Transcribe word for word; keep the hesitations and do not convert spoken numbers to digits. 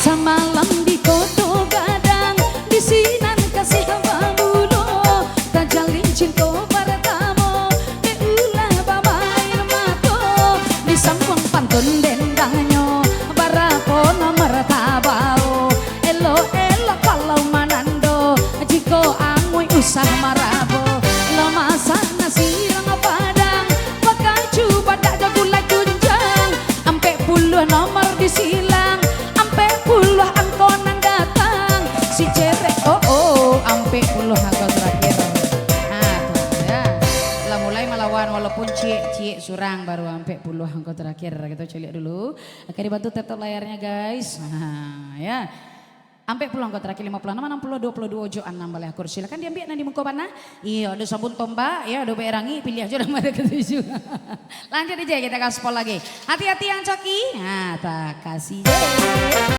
Samalam di Koto Gadang, di sinan kasih bamulo, tajalin cinto partamo, dek ulah bamain mato, disambuang pantun dendangnyo, barapo nomor tabao, elok-elok kalau manando, jiko anguih usah marabo, lo masak nasi rang padang, bakacu badak jo gulai tunjang, ampek puluah nomor disilang, ampek puluah angko nan datang. Si cerek, oh, oh, ampek puluah angko terakhir. Ha, tu, ya. Lah mulai malawan, walaupun ciek-ciek surang, baru ampek puluah angko terakhir. Kita caliak dulu. Oke, dibantu tetap layarnya, guys. Ha, ya. Ampek puluah angko terakhir, lima puluh anam, anam puluh, dua puluh dua, ojo anam baleh akur. Silakan diambiak nan di muko bana. Iyo, ado sabun tombak, ya, ado baerangi, pilih aja nama ada ketujuh. Lanjut aja, kita gaspol lagi. Hati-hati yang coki. Nah, tak kasih je.